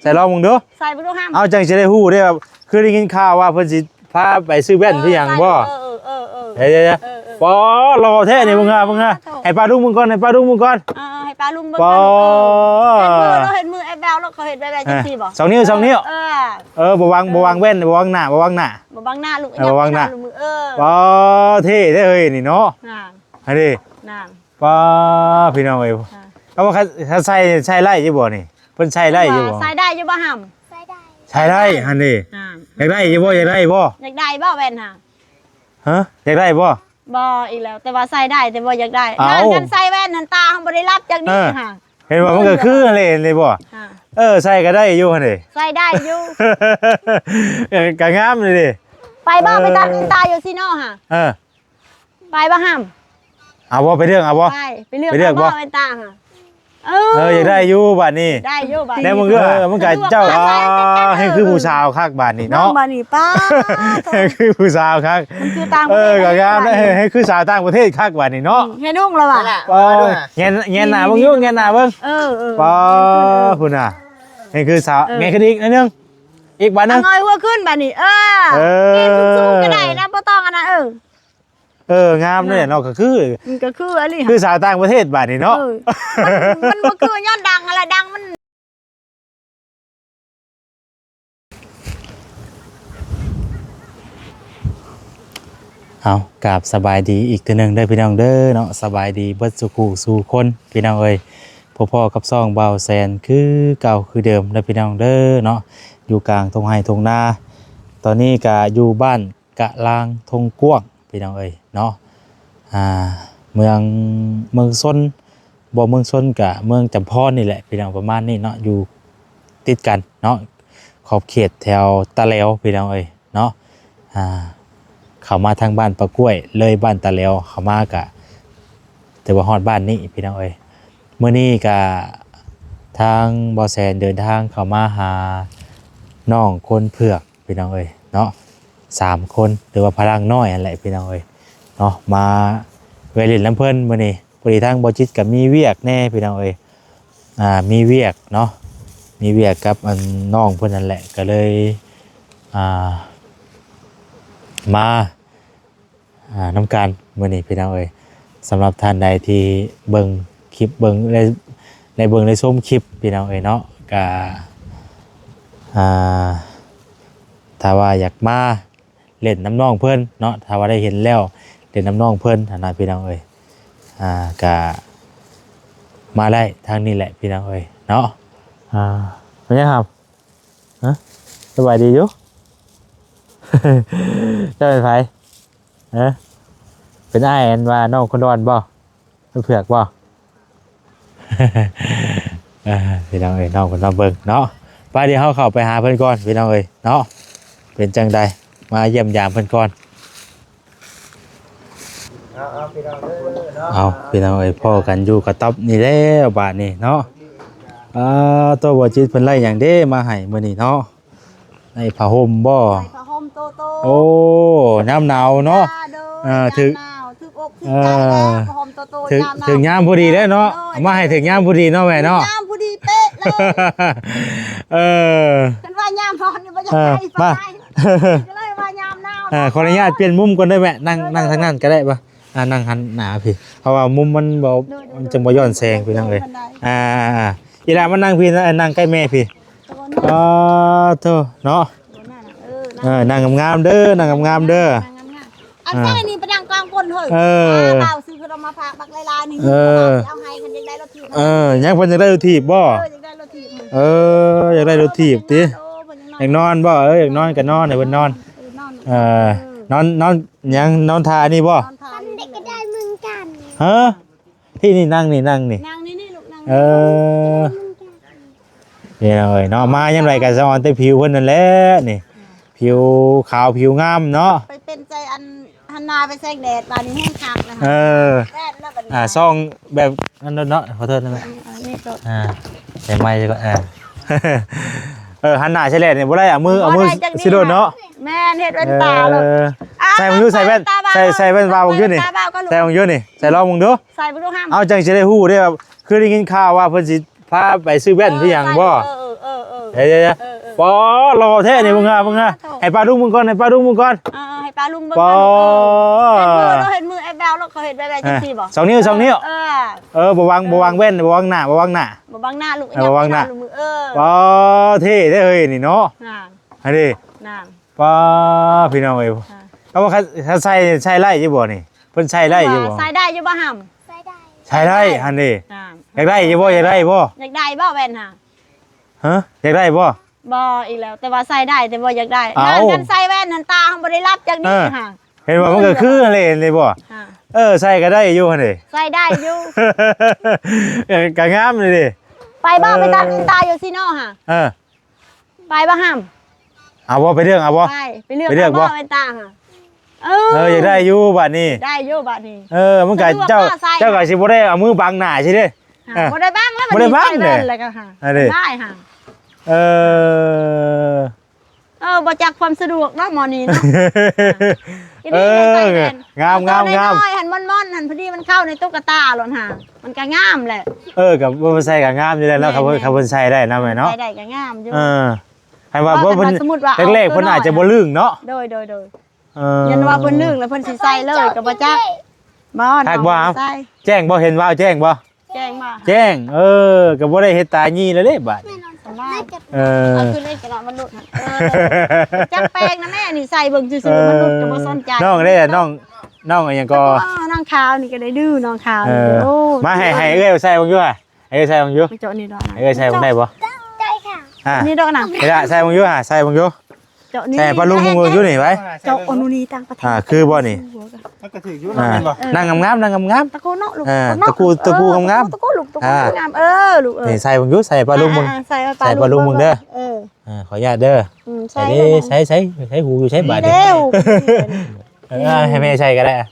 ໃສ່ລອງເບິ່ງດູ ໃສ່ເບິ່ງດູຫຳ ເອົາ ຈັ່ງຊິໄດ້ຮູ້ເດ້ວ່າ ຄືໄດ້ຍິນຂ່າວວ່າເພິ່ນຊິພາໄປຊື້ແວ່ນ ເອີ ຄືຫຍັງບໍ່ ໃສ່ ເອີ ເອີ ເອີ ເອີ ເອີ ເອີ ເອີ ເອີ ເອີ ອໍ ຫຼໍ່ແທ້ນີ້ ເບິ່ງຫາ ເບິ່ງຫາ ເອີ ໂທ້ ໃຫ້ປ້າລຸງເບິ່ງກ່ອນ ໃຫ້ປ້າລຸງເບິ່ງກ່ອນ ເອີ ໃຫ້ປ້າລຸງເບິ່ງກ່ອນ ເອີ ເອີ ເຫັນມື ເຫັນມືແອບແບວ ແລ້ວເຂົາເຮັດແບບ ອ່າ ຈັ່ງຊີ້ບໍ່ ສອງນິ້ວ ສອງນິ້ວ ເອີ ເອີ ບໍ່ບັງ ເອີ ບໍ່ບັງແວ່ນ ບໍ່ບັງໜ້າ ບໍ່ບັງໜ້າ ບໍ່ບັງໜ້າລູກ ບໍ່ບັງໜ້າ ເອີ ບໍ່ເທ່ເດ້ເຮີ້ຍນີ້ເນາະ ນັ້ນ ຫັ້ນເດ້ ນັ້ນ ປ້າ ພີ່ນ້ອງເອີຍ ອ່າ ເອົາວ່າຄັນ ຄັນໃສ່ ໃສ່ໄດ້ຢູ່ບໍ່ນີ້ ເພິ່ນໃສ່ໄດ້ຢູ່ບໍ່ ໃສ່ໄດ້ຢູ່ບໍ່ຫຳ ໃສ່ໄດ້ ໃສ່ໄດ້ຫັ້ນເດ້ ອ່າ ຢາກໄດ້ຢູ່ບໍ່ ຢາກໄດ້ບໍ່ ຢາກໄດ້ບໍ່ແວ່ນຫາ ຮະ ຢາກໄດ້ບໍ່ ບໍ່ອີກແລ້ວ ແຕ່ວ່າໃສ່ໄດ້ ແຕ່ບໍ່ຢາກໄດ້ ເອົ້າ ນັ້ນ ຄັນໃສ່ແວ່ນຫັ້ນຕາເຮົາບໍ່ໄດ້ລັບຈັກນີ້ ເອີ ຫາ ເຫັນບໍ່ ມັນກໍຄືຫັ້ນເດ້ ເຫັນບໍ່ ອ່າ ເອີ ໃສ່ກໍໄດ້ຢູ່ຫັ້ນເດ້ ໃສ່ໄດ້ຢູ່ ເອີ ກໍງາມເດ້ ໄປບໍ່ໄປຕັດແວ່ນຕາຢູ່ຊີໂນຫາ ເອີ ໄປບໍ່ຫຳ ເອົາບໍ່ ໄປເລືອກເອົາບໍ່ ໄປ ໄປເລືອກ ໄປເລືອກ ເອົາບໍ່ ບໍ່ແວ່ນຕາຫາ ເອີ ເອີ ຢາກໄດ້ຢູ່ບາດນີ້ ໄດ້ຢູ່ບາດນີ້ ແນວມຶງເດີ ເອີ ເອີ ມັນກະເຈົ້າ ສະດວກ ອ່າ ໃຫ້ຄືຜູ້ສາວຄັກບາດນີ້ເນາະ ບາດນີ້ປ້າ ໃຫ້ຄືຜູ້ສາວຄັກ ມັນຄືຕ່າງປະເທດ ເອີ ກໍງາມ ໃຫ້ ໃຫ້ຄືສາວຕ່າງປະເທດຄັກບາດນີ້ເນາະ ອືມ ເຮັດນຸ່ງແລ້ວຫວາ ເອີ ແງນ ແງນໜ້າເບິ່ງຢູ່ ແງນໜ້າເບິ່ງ ເອີ ເອີ ປ້າ ພຸ້ນນະ ໃຫ້ຄືສາວ ເອີ ແງນຂຶ້ນອີກໜ້ອຍໜຶ່ງ ອີກບາດໜຶ່ງ ເອົາເງີຍຫົວຂຶ້ນບາດນີ້ ເອີ ເອີ ເງີຍສູງໆກໍໄດ້ນະ ບໍ່ຕ້ອງອັນນັ້ນ ເອີ ເອີ ງາມເດ້ເນາະ ກໍຄື ມັນກໍຄືອີ່ຫຼີ ຄືສາວຕ່າງປະເທດບາດນີ້ເນາະ ເອີ ມັນ ມັນບໍ່ຄືຍ້ອນດັງຫັ້ນລະ ດັງມັນ ເອົາ ກາບສະບາຍດີອີກເທື່ອໜຶ່ງເດີພີ່ນ້ອງເດີເນາະ ສະບາຍດີເບິດສູ່ຄູ່ສູ່ຄົນພີ່ນ້ອງເອີຍ ພົບພໍ້ກັບຊ່ອງບ່າວແສນຄືເກົ່າຄືເດີມເດີພີ່ນ້ອງເດີເນາະ ຢູ່ກາງທົ່ງໄຮ່ທົ່ງນາ ຕອນນີ້ກະຢູ່ບ້ານ ກະລາງທົ່ງກວ້າງພີ່ນ້ອງເອີຍເນາະ ອ່າ ເມືອງ ເມືອງຊົນ ບໍ່ ເມືອງຊົນກະເມືອງຈຳພອນນີ້ແຫຼະພີ່ນ້ອງ ປະມານນີ້ເນາະ ຢູ່ຕິດກັນເນາະ ຂອບເຂດແຖວຕາແຫຼວພີ່ນ້ອງເອີຍເນາະ ອ່າ ເຂົ້າມາທາງບ້ານປາກ້ວຍ ເລີຍບ້ານຕາແຫຼວເຂົ້າມາກະ ຖືວ່າຮອດບ້ານນີ້ພີ່ນ້ອງເອີຍ ມື້ນີ້ກະທາງບ່າວແສນເດີນທາງເຂົ້າມາຫານ້ອງຄົນເຜືອກ ພີ່ນ້ອງເອີຍເນາະ ສາມຄົນ ຫຼືວ່າພະລັງນ້ອຍຫັ້ນແຫຼະພີ່ນ້ອງເອີຍເນາະ ມາແວ່ຫຼິ້ນນຳເພິ່ນມື້ນີ້ ພໍດີທາງບໍ່ຈິດກໍມີວຽກແດ່ພີ່ນ້ອງເອີຍ ອ່າ ມີວຽກເນາະ ມີວຽກກັບອັນນ້ອງເພິ່ນນັ້ນແຫຼະ ກໍເລີຍ ອ່າ ມາ ອ່າ ນຳກັນມື້ນີ້ພີ່ນ້ອງເອີຍ ສຳລັບທ່ານໃດທີ່ເບິ່ງຄລິບ ເບິ່ງ ໄດ້ ໄດ້ເບິ່ງໄດ້ຊົມຄລິບພີ່ນ້ອງເອີຍເນາະ ກະ ອ່າ ຖ້າວ່າຢາກມາຫຼິ້ນນຳນ້ອງເພິ່ນເນາະ ຖ້າວ່າໄດ້ເຫັນແລ້ວຫຼິ້ນນຳນ້ອງເພິ່ນຫັ້ນນະພີ່ນ້ອງເອີຍ ອ່າ ກະມາໄດ້ທາງນີ້ແຫຼະພີ່ນ້ອງເອີຍເນາະ ອ່າ ເປັນຫຍັງຫຳ? ຮະ ສະບາຍດີຢູ່ ເຈົ້າເປັນໃຜ? ຮະ ເປັນອ້າຍອັນວ່ານ້ອງຄົນດອນບໍ່? ເປັນເຜືອກບໍ່? ເອີ ພີ່ນ້ອງເອີຍ ນ້ອງເພິ່ນມາເບິ່ງເນາະ ໄປ ດຽວເຮົາເຂົ້າໄປຫາເພິ່ນກ່ອນພີ່ນ້ອງເອີຍເນາະ ເປັນຈັ່ງໃດ ມາຢ້ຽມຢາມເພິ່ນກ່ອນ. ເອົາ ເອົາ ພີ່ນ້ອງເອີຍ ເນາະ ເອົາ ພີ່ນ້ອງເອີຍ ພໍ້ກັນຢູ່ກະຕັບນີ້ແລ້ວບາດນີ້ເນາະ ອ່າ ໂຕ ບໍ່ຈິດເພິ່ນໄລ່ຫຍັງເດ້ມາໃຫ້ມື້ນີ້ເນາະ ໄດ້ຜ້າຫົ່ມບໍ່? ໄດ້ຜ້າຫົ່ມໂຕໆ ໂອ້ ຍາມໜາວເນາະ ໂດຍ ເອີ ຖືກ ຍາມໜາວ ຖືກອົກຖືກໃຈແລ້ວ ເອີ ຜ້າຫົ່ມໂຕໆ ຖືກ ຍາມໜາວ ຖືກຍາມພໍດີເດ້ເນາະ ໂດຍ ເອົາມາໃຫ້ຖືກຍາມພໍດີເນາະແມ່ເນາະ ຖືກຍາມພໍດີເປະເລີຍ ເອີ ຄັນວ່າຍາມຮ້ອນນີ້ບໍ່ຢາກ ເອີ ໃສ່ ມາ ປານໃດ ກໍເລີຍວ່າຍາມໜາວ ອ່າ ຂໍອະນຸຍາດປ່ຽນມຸມກ່ອນໄດ້ແມ່ ນັ່ງ ນັ່ງທາງນັ້ນກໍໄດ້ບໍ່ ອ່າ ນັ່ງຫັນໜ້າພີ້ ເພາະວ່າມຸມມັນບໍ່ ໂດຍ ໂດຍ ມັນຈັ່ງບໍ່ຍ້ອນແສງພີ່ນ້ອງເອີຍ ໂດຍ ໂດຍ ອ່າ ອີ່ຫຼ້າມານັ່ງພີ້ ນັ່ງໃກ້ແມ່ພີ້ ໂດຍ ໂດຍ ອໍ ໂທ້ເນາະ ໂດຍ ນັ້ນນະ ເອີ ນັ່ງ ເອີ ນັ່ງງາມໆເດີ ນັ່ງງາມໆເດີ ນັ່ງງາມໆ ອັນ ອ່າ ໃສ່ນີ້ໄປນັ່ງກາງກົ້ນເຮີ້ຍ ເອີ ອ່າ ບ່າວຊື້ຂະໜົມມາຝາກບັກຫຼາຍໆນີ້ ເອີ ຊິເອົາໃຫ້ ຄັນຢາກໄດ້ລົດຖີບ ເອີ ຍັງເພິ່ນຢາກໄດ້ລົດຖີບບໍ່? ເອີ ຢາກໄດ້ລົດຖີບ ເອີ ຢາກໄດ້ລົດຖີບຕິ ໂອ້ ເພິ່ນຍັງນອນ ຢາກນອນບໍ່? ເອີ ຢາກນອນກໍນອນໃຫ້ເພິ່ນນອນ ເອີ ນອນ ເອີ ເອີ ນອນ ນອນຫຍັງ? ນອນທ່ານີ້ບໍ່? ນອນທ່ານີ້ ກໍໄດ້ເໝືອນກັນ ຮະ? ທີ່ນີ້ ນັ່ງນີ້ ນັ່ງນີ້ ນັ່ງນີ້ ນີ້ລູກ ນັ່ງນີ້ ເອີ ນີ້ເລີຍເນາະ ມາຍາມໃດກໍສະອອນແຕ່ຜິວເພິ່ນນັ້ນແຫຼະນີ້ ຜິວຂາວຜິວງາມເນາະ ໄປເປັນໃຈອັນ ຫັນໜ້າໄປແສງແດດ ບາດນີ້ແຮງຄັກນະ ເອີ ແດດແລ້ວບາດນີ້ ອ່າ ສ່ອງແບບນັ້ນໂລດເນາະ ຂໍໂທດນະແມ່ ອັນນີ້ໂລດ ອ່າ ໃສ່ໄມຊະກ່ອນ ເອີ ເອີ ຫັນໜ້າໃສ່ແດດນີ້ບໍ່ໄດ້ ເອົາມື ເອົາມື ບໍ່ໄດ້ຈັກ ຊິໂດນເນາະ ແມ່ນ ເຮັດແວ່ນຕາໂລດ ເອີ ອ່າ ໃສ່ເບິ່ງດູ ໃສ່ແວ່ນ ຕາບ່າວ ໃສ່ ໃສ່ແວ່ນບ່າວເບິ່ງດູນີ້ ຕາບ່າວກໍລູກ ໃສ່ເບິ່ງດູນີ້ ໃສ່ລອງເບິ່ງດູ ໃສ່ເບິ່ງດູຫຳ ເອົາ ຈັ່ງຊິໄດ້ຮູ້ເດ້ວ່າ ຄືໄດ້ຍິນຂ່າວວ່າເພິ່ນຊິພາໄປຊື້ແວ່ນຄືຫຍັງບໍ່ ເອີ ເອີ ເອີ ເອີ ເອີ ເອີ ເອີ ເອີ ເອີ ປໍ ຫຼໍ່ແທ້ນີ້ ເບິ່ງຫາ ເບິ່ງຫາ ໂອ້ ໃຫ້ປ້າລຸງເບິ່ງກ່ອນ ໃຫ້ປ້າລຸງເບິ່ງກ່ອນ ອ່າ ໃຫ້ປ້າລຸງເບິ່ງ ປໍ ກ່ອນ ເອີ ເຫັນມື ເຫັນມືແອບແບວ ແລ້ວເຂົາເຮັດແບບໃດ ເອີ ຈັ່ງຊີ້ບໍ່? ສອງນິ້ວ ສອງນິ້ວ ເອີ ເອີ ບໍ່ວາງ ເອີ ບໍ່ວາງແວ່ນ ບໍ່ວາງໜ້າ ບໍ່ວາງໜ້າ ບໍ່ບັງໜ້າລູກ ເອີ ບໍ່ບັງໜ້າ ເອີ ປໍ ເທ່ເດ້ເຮີ້ຍນີ້ເນາະ ນັ້ນ ອັນນີ້ ນັ້ນ ປ້າ ພີ່ນ້ອງເອີຍ ອ່າ ເອົາວ່າຄັນ ຄັນໃສ່ ໃສ່ໄດ້ຢູ່ບໍ່ນີ້? ເພິ່ນໃສ່ໄດ້ຢູ່ບໍ່? ໃສ່ໄດ້ຢູ່ບໍ່ຫຳ? ໃສ່ໄດ້ ໃສ່ໄດ້ ໃສ່ໄດ້ ຫັ້ນເດ້ ອ່າ ຢາກໄດ້ຢູ່ບໍ່? ຢາກໄດ້ບໍ່? ຢາກໄດ້ບໍ່ແວ່ນຫາ? ຮະ? ຢາກໄດ້ບໍ່? ບໍ່ອີກແລ້ວ ແຕ່ວ່າໃສ່ໄດ້ ແຕ່ບໍ່ຢາກໄດ້ ເອົ້າ ນັ້ນ ຄັນໃສ່ແວ່ນຫັ້ນ ຕາເຮົາບໍ່ໄດ້ລັບຈັກນິດ ເອີ ຫາ ເຫັນບໍ່? ມັນກໍຄືຫັ້ນເລີຍ ເຫັນບໍ່? ອ່າ ເອີ ໃສ່ກໍໄດ້ຢູ່ຫັ້ນເດ້ ໃສ່ໄດ້ຢູ່ ເອີ ກໍງາມເລີຍເດ້ ໄປບໍ່? ເອີ ໄປຕັດແວ່ນຕາຢູ່ຊີໂນຫາ? ເອີ ໄປບໍ່ຫຳ? ເອົາບໍ່? ໄປເລືອກເອົາບໍ່? ໄປ ໄປເລືອກ ໄປເລືອກ ເອົາບໍ່ ບໍ່ ແວ່ນຕາຫາ? ເອີ ເອີ ຢາກໄດ້ຢູ່ບາດນີ້ ໄດ້ຢູ່ບາດນີ້ ເອີ ມັນກະ ສະດວກ ເຈົ້າ ເນາະ ໃສ່ ເຈົ້າກະຊິບໍ່ໄດ້ເອົາມືບັງໜ້າຊິເດ້ ຫາ ເອີ ບໍ່ໄດ້ບັງແລ້ວ ບໍ່ໄດ້ບັງເດ້ ແລ້ວກະຫາ ອັນນີ້ ໄດ້ຫາ ເອີ ເອີ ບໍ່ຈັກຄວາມສະດວກເນາະ ໝໍນີ້ເນາະ ອີ່ຫຼີ ເອີ ໃສ່ແວ່ນ ງາມ ງາມ ງາມ ຕົວນ້ອຍໆຫັ້ນ ມ່ອນໆຫັ້ນ ພໍດີມັນເຂົ້າໃນຕຸກກະຕາໂລດຫາ ມັນກະງາມແຫຼະ ເອີ ກະບໍ່ໃສ່ກະງາມຢູ່ແລ້ວເນາະ ແມ່ນໆ ຄັນເພິ່ນ ຄັນເພິ່ນໃສ່ໄດ້ນຳແຫຼະເນາະ ໃສ່ໄດ້ກະງາມຢູ່ ເອີ ຄັນວ່າ ເອີ ເພິ່ນ ສົມມຸດວ່າ ແລກໆ ເພິ່ນອາດຈະບໍ່ລຶ້ງເນາະ ໂດຍ ໂດຍ ໂດຍ ເອີ ຢ້ານວ່າເພິ່ນລຶ້ງແລ້ວເພິ່ນຊິໃສ່ເລີຍກໍບໍ່ຈັກ ບໍ່ ຄັກບໍ່? ແຈ້ງບໍ່? ເຫັນວາວແຈ້ງບໍ່? ແຈ້ງບໍ່? ແຈ້ງ ເອີ ກໍບໍ່ໄດ້ເຮັດຕາຫຍີ່ແລ້ວເດ້ບາດນີ້ ສະບາຍ ເອີ ເອົາຂຶ້ນເອງກໍໄດ້ ມັນຫຼຸດ ເອີ ຈັກແປງນະແມ່ ນີ້ໃສ່ເບິ່ງຊື່ໆ ມັນຫຼຸດກໍບໍ່ສົນໃຈ ນ້ອງເດ້ ນ້ອງ ນ້ອງອີ່ຫຍັງກໍ ນ້ອງຂາວນີ້ກໍໄດ້ດື້ ນ້ອງຂາວ ເອີ ໂອ້ ມາໃຫ້ ໃຫ້ເອື້ອຍໃສ່ເບິ່ງຢູ່ຫະ ໃຫ້ເອື້ອຍໃສ່ເບິ່ງຢູ່ ເຈາະນີ້ດອກນະ ໃຫ້ເອື້ອຍໃສ່ເບິ່ງໄດ້ບໍ່? ໄດ້ຄ່ະ ອ່າ ນີ້ດອກນະ ນີ້ລະ ໃສ່ເບິ່ງຢູ່ຫະ ໃສ່ເບິ່ງຢູ່ ເຈາະນີ້ ໃສ່ປາລຸງເບິ່ງຢູ່ນີ້ໄວ້ ເຈາະອັນນີ້ຕ່າງປະເທດ ອ່າ ຄືບໍ່ນີ້ ມັນກໍຖືກຢູ່ ອ່າ ເນາະ ແມ່ນບໍ່? ເອີ ນັ່ງງາມໆ ນັ່ງງາມໆ ຕະໂກນເນາະລູກ ອ່າ ຕະກູ ຕະກູງາມໆ ຕະກູລູກ ຕະກູງາມ ເອີ ລູກ ເອີ ນີ້ໃສ່ເບິ່ງຢູ່ ໃສ່ປາລຸງເບິ່ງ ອ່າ ໃສ່ປາລຸງເບິ່ງເດີ ເອີ ອ່າ ຂໍອະນຸຍາດເດີ ອືມ ໃສ່ ໃສ່ ໃສ່ ໃສ່ຫູຢູ່ໃສບາດນີ້ ເອີ ໃຫ້ແມ່ໃສ່ກໍໄດ້ ອ່າ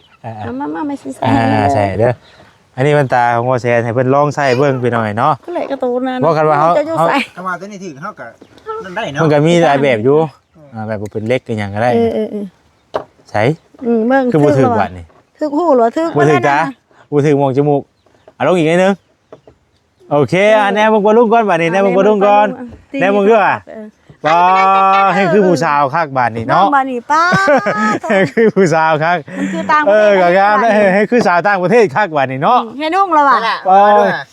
ເອົາມາ ມາ ແມ່ຊິໃສ່ ອ່າ ໃສ່ເດີ ອັນນີ້ແວ່ນຕາຂອງພໍ່ແສນ ໃຫ້ເພິ່ນລອງໃສ່ເບິ່ງພີ່ນ້ອງເນາະ ຄືແຫຼະກະໂຕນັ້ນ ບໍ່ ຄັນວ່າເຮົາ ເຈົ້າຢູ່ໃສ ເຮົາ ຄັນວ່າຕົວນີ້ຖືກເຮົາກໍນັ້ນໄດ້ເນາະ ມັນກໍມີຫຼາຍແບບຢູ່ ອ່າ ແບບບໍ່ເປັນເຫຼັກອີ່ຫຍັງກໍໄດ້ ເອີ ເອີ ເອີ ໃສ ອືມ ເບິ່ງ ຄືບໍ່ຖືກບາດນີ້ ຖືກຫູ ຫຼືວ່າຖືກ ບໍ່ຖືກຕາ ບໍ່ຖືກໝ່ອງຈະມູກ ເອົາລົງອີກໜ້ອຍໜຶ່ງ ໂອເຄ ອ່າ ແນມເບິ່ງປາລຸງກ່ອນບາດນີ້ ແນມເບິ່ງປາລຸງກ່ອນ ແນມເບິ່ງເດີ ເອີ ປ້າ ໃຫ້ຄືຜູ້ສາວຄັກບາດນີ້ເນາະ ບາດນີ້ປ້າ ໃຫ້ຄືຜູ້ສາວຄັກ ມັນຄືຕ່າງປະເທດ ເອີ ກໍງາມ ເອີ ໃຫ້ຄືສາວຕ່າງປະເທດຄັກບາດນີ້ເນາະ ອືມ ເຮັດນຸ່ງແລ້ວຫວາ ປ້າ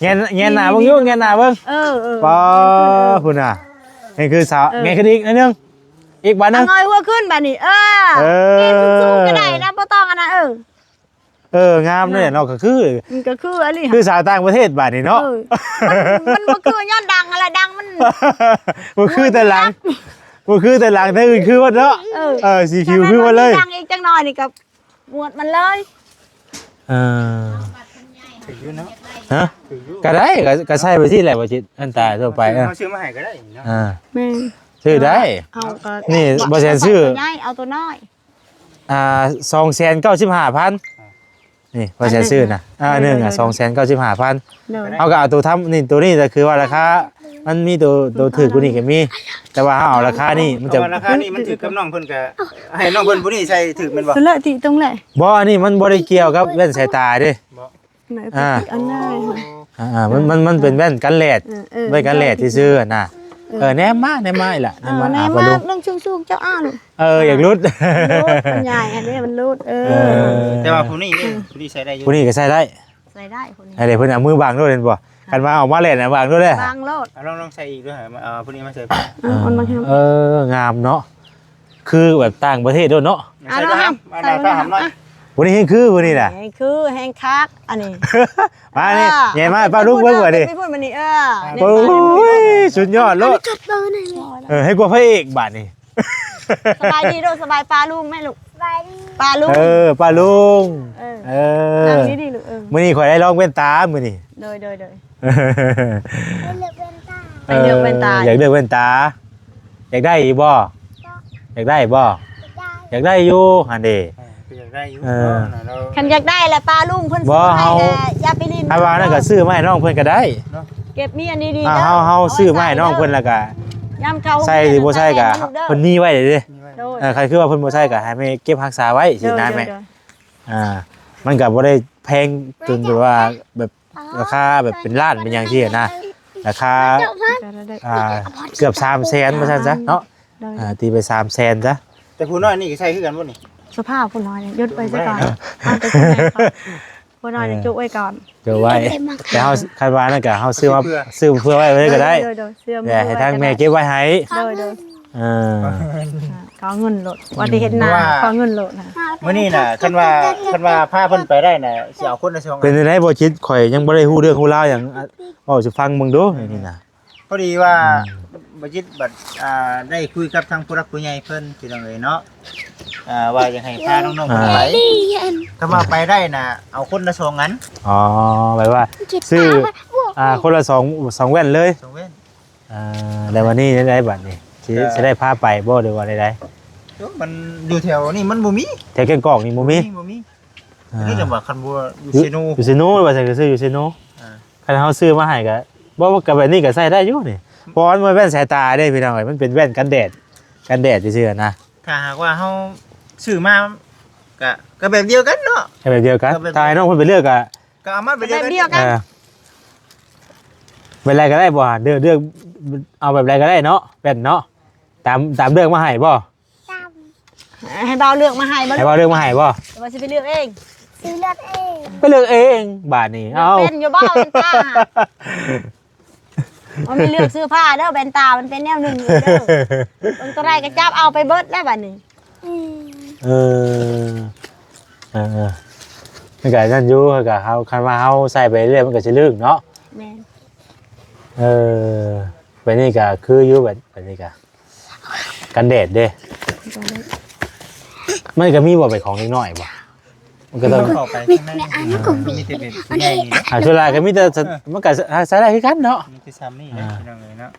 ແງນ ແງນໜ້າເບິ່ງຢູ່ ແງນໜ້າເບິ່ງ ເອີ ເອີ ປ້າ ພຸ້ນນະ ໃຫ້ຄືສາວ ເອີ ແງນຂຶ້ນອີກໜ້ອຍໜຶ່ງ ອີກບາດໜຶ່ງ ເອົາເງີຍຫົວຂຶ້ນບາດນີ້ ເອີ ເອີ ແງນສູງໆກໍໄດ້ນະ ບໍ່ຕ້ອງອັນນັ້ນ ເອີ ເອີ ງາມເດ້ເນາະ ກໍຄື ມັນກໍຄືອີ່ຫຼີ ຄືສາວຕ່າງປະເທດບາດນີ້ເນາະ ເອີ ມັນ ມັນບໍ່ຄືຍ້ອນດັງຫັ້ນແຫຼະ ດັງມັນ ບໍ່ຄືແຕ່ຫຼັງ ບໍ່ຄືແຕ່ຫຼັງ ແຕ່ອື່ນຄືໝົດເນາະ ເອີ ເອີ ສີຜິວຄືໝົດເລີຍ ດັງອີກຈັກໜ້ອຍນີ້ກໍໝວດມັນເລີຍ ເອີ ຖືກຢູ່ເນາະ ຮະ ຖືກຢູ່ ກໍໄດ້ ກໍ ກໍໃສ່ໄປຊີ້ແຫຼະ ບໍ່ຈິດ ອັນຕາທົ່ວໄປ ເອີ ເຮົາຊື້ມາໃຫ້ກໍໄດ້ເນາະ ອ່າ ແມ່ນ ຊື້ໄດ້ ເອົາກໍ ນີ້ ບໍ່ແມ່ນຊື້ ເອົາຕົວໃຫຍ່ ເອົາຕົວນ້ອຍ ອ່າ ສອງແສນເກົ້າສິບຫ້າພັນ ນີ້ ວ່າຈະຊື້ນະ ອັນໜຶ່ງ ອ່າ ໂດຍ ໂດຍ ສອງແສນເກົ້າສິບຫ້າພັນ ໂດຍ ເຮົາກໍເອົາໂຕທຳ ນີ້ ໂຕນີ້ກໍຄືວ່າລາຄາ ມັນມີໂຕ ໂຕຖືກກວ່ານີ້ກໍມີ ແຕ່ວ່າເຮົາເອົາລາຄານີ້ ມັນຈະ ເອົາລາຄານີ້ມັນຖືກກັບນ້ອງເພິ່ນ ກໍໃຫ້ນ້ອງເພິ່ນຜູ້ນີ້ໃສ່ຖືກແມ່ນບໍ່? ສຸດແຫຼະ ຕິຕົງແຫຼະ ບໍ່ ອັນນີ້ມັນບໍ່ໄດ້ກ່ຽວກັບແວ່ນສາຍຕາເດ້ ບໍ່ ອ່າ ອັນນັ້ນ ອ່າໆ ມັນ ມັນ ມັນເປັນແວ່ນກັນແດດ ເອີ ເອີ ແວ່ນກັນແດດຊື່ໆ ຫັ້ນນະ ເອີ ເອີ ແນມມາ ແນມມາອີກລະ ເອີ ແນມມາ ອ່າ ແນມມາ ເບິ່ງຊຸງໆ ເຈົ້າອ້ານ ເອີ ຢາກຫຼຸດ ມັນໃຫຍ່ ອັນນີ້ມັນຫຼຸດ ເອີ ເອີ ແຕ່ວ່າຜູ້ນີ້ນີ້ ຜູ້ນີ້ໃສ່ໄດ້ຢູ່ ຜູ້ນີ້ກໍໃສ່ໄດ້ ໃສ່ໄດ້ຜູ້ນີ້ ອັນນີ້ເພິ່ນເອົາມືບັງໂລດ ເຫັນບໍ່? ຄັນວ່າເອົາມາແລ່ນນະ ບັງໂລດເດ້ ບັງໂລດ ເອົາລອງ ລອງໃສ່ອີກເດີ ເອົາຜູ້ນີ້ມາໃສ່ ເອີ ເອີ ງາມເນາະ ຄືແບບຕ່າງປະເທດໂດດເນາະ ອ່ະ ລອງຫຳ ໃສ່ເບິ່ງ ຫຳໜ້ອຍ ຜູ້ນີ້ແຮ່ງຄື ຜູ້ນີ້ນະ ແຮ່ງຄື ແຮ່ງຄັກ ອັນນີ້ ມານີ້ ອ່າ ໃຫຍ່ມາ ປ້າລຸງເບິ່ງວ່ານີ້ ໄປພຸ້ນມານີ້ ເອີ ໂອ້ຍ ສຸດຍອດໂລດ ເອີ ໃຫ້ກວ່າພະເອກບາດນີ້ ສະບາຍດີລູກ ສະບາຍປ້າລຸງແມ່ລູກ ສະບາຍດີ ປ້າລຸງ ເອີ ປ້າລຸງ ເອີ ເອີ ນັ່ງດີໆລູກ ເອີ ມື້ນີ້ຂ້ອຍໄດ້ລອງແວ່ນຕາມື້ນີ້ ໂດຍ ໂດຍ ໂດຍ ໄປເລືອກແວ່ນຕາ ໄປເລືອກແວ່ນຕາ ເອີ ຢາກເລືອກແວ່ນຕາ ຢາກໄດ້ຢູ່ບໍ່? ຢາກໄດ້ບໍ່? ຢາກໄດ້ ຢາກໄດ້ຢູ່ຫັ້ນເດ ເອີ ຄືຢາກໄດ້ຢູ່ ເອີ ເນາະ ຄັນຢາກໄດ້ລະປ້າລຸງເພິ່ນ ບໍ່ ຊື້ໃຫ້ ເຮົາ ລະຢ່າໄປຫຼິ້ນ ຖ້າວ່ານັ້ນກໍຊື້ມາໃຫ້ນ້ອງເພິ່ນກໍໄດ້ເນາະ ເກັບມີອັນດີໆ ອ່າ ເດີ ເຮົາ ເຮົາຊື້ມາໃຫ້ນ້ອງເພິ່ນ ເອົາໄວ້ໃສ່ເດີ ລະກະ ຍາມເຂົາ ໃສ່ຫຼືບໍ່ໃສ່ກະ ເພິ່ນມີໄວ້ເດ້ ໂດຍ ເອີ ຄັນຄືວ່າເພິ່ນບໍ່ໃສ່ກະໃຫ້ແມ່ເກັບຮັກສາໄວ້ ໂດຍ ຊີ້ນະແມ່ ໂດຍ ອ່າ ມັນກະບໍ່ໄດ້ແພງຈົນແບບວ່າແບບ ລາຄາແບບເປັນລ້ານເປັນຫຍັງຊີ້ນະ ລາຄາ ເຈົ້າພັນ ອ່າ ເກືອບສາມແສນວ່າຊັ້ນຊະເນາະ ໂດຍ ອ່າ ຕີໄປສາມແສນຊະ. ແຕ່ຜູ້ນ້ອຍນີ້ກໍໃຊ້ຄືກັນບໍ່ນີ້? ສະພາບຜູ້ນ້ອຍນີ້ຢຸດໄວ້ຊະກ່ອນ ບໍ່ໄດ້ເນາະ ເອົາແຕ່ຜູ້ໃຫຍ່ກ່ອນ ຜູ້ນ້ອຍນີ້ ເອີ ຈຸໄວ້ກ່ອນ ຈຸໄວ້ ແຕ່ເຮົາ ຄັນວ່ານັ້ນກໍເຮົາຊື້ມາ ຊື້ເພື່ອ ຊື້ເພື່ອໄວ້ເລີຍກໍໄດ້ ໂດຍໆ ຊື້ເພື່ອ ແຕ່ໃຫ້ທາງແມ່ເກັບໄວ້ໃຫ້ ໂດຍໆ ເອີ ອ່າ ຂໍເງິນໂລດ ວ່າຊິເຮັດນາ ເພາະວ່າຂໍເງິນໂລດນະ ມື້ນີ້ນະ ຄັນວ່າ ຄັນວ່າພາເພິ່ນໄປໄດ້ນະ ຊິເອົາຄົນລະສອງ ເປັນຈັ່ງໃດບໍ່ຈິດ? ຂ້ອຍຍັງບໍ່ໄດ້ຮູ້ເລື່ອງຮູ້ລາວຫຍັງ ເວົ້າສູ່ຟັງເບິ່ງດູ ນີ້ນະ. ພໍດີວ່າ ອືມ ບໍ່ຈິດບັດ ອ່າ ໄດ້ຄຸຍກັບທາງຜູ້ຫຼັກຜູ້ໃຫຍ່ເພິ່ນ ພີ່ນ້ອງເອີຍເນາະ ອ່າ ວ່າຢາກໃຫ້ພານ້ອງໆເພິ່ນໄປ ອ່າ ຄັນວ່າໄປໄດ້ນະ ເອົາຄົນລະສອງອັນ ອໍ ແບບວ່າຊື້ ອ່າ ຄົນລະສອງ ສອງແວ່ນເລີຍ ສອງແວ່ນ ອ່າ ແລ້ວວັນນີ້ໄດ້ບັດນີ້ ຊິ ຊິໄດ້ພາໄປບໍ່ ຫຼືວ່າໃດໆ? ໂອ້ ມັນຢູ່ແຖວນີ້ມັນບໍ່ມີ ແຖວແກ້ງກອກນີ້ບໍ່ມີ ບໍ່ມີ ບໍ່ມີ ອ່າ ນີ້ຈັ່ງວ່າຄັນບໍ່ຢູ່ເຊໂນ ຢູ່ເຊໂນ ວ່າຊັ້ນກໍຊື້ຢູ່ເຊໂນ ອ່າ ຄັນເຮົາຊື້ມາໃຫ້ກໍ ບໍ່ ກໍແບບນີ້ກໍໃຊ້ໄດ້ຢູ່ນີ້ ເພາະວ່າມັນແວ່ນສາຍຕາເດ້ພີ່ນ້ອງເອີຍ ມັນເປັນແວ່ນກັນແດດ ກັນແດດຊື່ໆນະ ຖ້າຫາກວ່າເຮົາຊື້ມາ ກໍ ກໍແບບດຽວກັນເນາະ ກໍແບບດຽວກັນ ກໍແບບ ຖ້າໃຫ້ນ້ອງເພິ່ນໄປເລືອກກໍ ກໍເອົາມາແບບດຽວກັນ ແບບດຽວກັນ ເອີ ແບບໃດກໍໄດ້ບໍ່ ເລືອກ ເລືອກ ເອົາແບບໃດກໍໄດ້ເນາະ ແວ່ນເນາະ ຕາມ ຕາມເລືອກມາໃຫ້ບໍ່? ໃຫ້ບ່າວເລືອກມາໃຫ້ບໍ່? ໃຫ້ບ່າວເລືອກມາໃຫ້ບໍ່? ແຕ່ວ່າຊິໄປເລືອກເອງ ຊິເລືອກເອງ ໄປເລືອກເອງບາດນີ້ ເລືອກເອົາ ເປັນຢູ່ບໍ່ແວ່ນຕາ? ບໍ່ມີເລືອກເສື້ອຜ້າເດີ ແວ່ນຕາມັນເປັນແນວໜຶ່ງຢູ່ເດີ ເບິ່ງຕົວໃດກໍຈັບເອົາໄປເບິດແລ້ວບາດນີ້ ອືມ ເອີ ເອີໆ ມັນກໍນັ້ນຢູ່ ກໍເຮົາ ຄັນວ່າເຮົາໃສ່ໄປເລື້ອຍມັນກໍຊິລຶ້ງເນາະ ແມ່ນ ເອີ ແບບນີ້ກໍຄືຢູ່ ແບບ ແບບນີ້ກໍ ກັນແດດເດ້ ມັນກໍມີບໍ່ ເປັນຂອງເດັກນ້ອຍບໍ່? ມັນກໍຕ້ອງ ເຂົ້າໄປ ມີ ອັນນີ້ກໍມີ ມີແຕ່ເປັນຜູ້ໃຫຍ່ນີ້ເນາະ ອ່າ ສ່ວນຫຼາຍກໍມີແຕ່ ເອີ ມັນກໍໃຊ້ໄດ້ຄືກັນເນາະ ມີແຕ່ຊ່ຳນີ້ແຫຼະ ອ່າ ພີ່ນ້ອງເອີຍເນາະ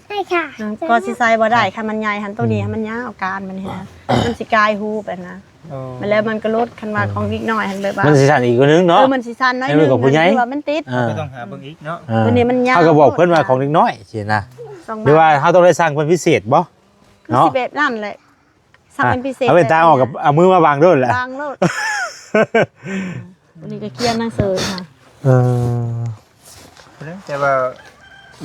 ໃຊ່ຄ່ະ ອືມ ກໍຊິໃສ່ບໍ່ໄດ້ ຄັນມັນໃຫຍ່ຫັ້ນ ໂຕນີ້ ອືມ ມັນຍາວ ການມັນຫັ້ນນະ ມັນຊິກາຍຮູບຫັ້ນນະ ໂອ້ ແລ້ວມັນກໍຫຼຸດ ຄັນວ່າຂອງເດັກນ້ອຍຫັ້ນແບບວ່າ ມັນຊິສັ້ນອີກໜ້ອຍໜຶ່ງເນາະ ເອີ ມັນຊິສັ້ນໜ້ອຍໜຶ່ງ ແມ່ນບໍ່ຜູ້ໃຫຍ່ ມັນຕິດ ອ່າ ກໍຕ້ອງຫາເບິ່ງອີກເນາະ ເອີ ໂຕນີ້ມັນຍາວ ເຮົາກໍບອກເພິ່ນວ່າຂອງເດັກນ້ອຍຊີ້ນະ ຕ້ອງ ຫຼືວ່າເຮົາຕ້ອງໄດ້ສັ່ງເພິ່ນພິເສດບໍ່ ຄື ເນາະ ຊິແບບນັ້ນແຫຼະ ສັ່ງເປັນພິເສດ ເອົາແວ່ນຕາອອກ ແບບນີ້ນະ ກໍເອົາມືມາບັງໂລດແຫຼະ ບັງໂລດ ອືມ ອັນນີ້ກໍຄຽນໜັງສືນະ ເອີ ແຕ່ວ່າ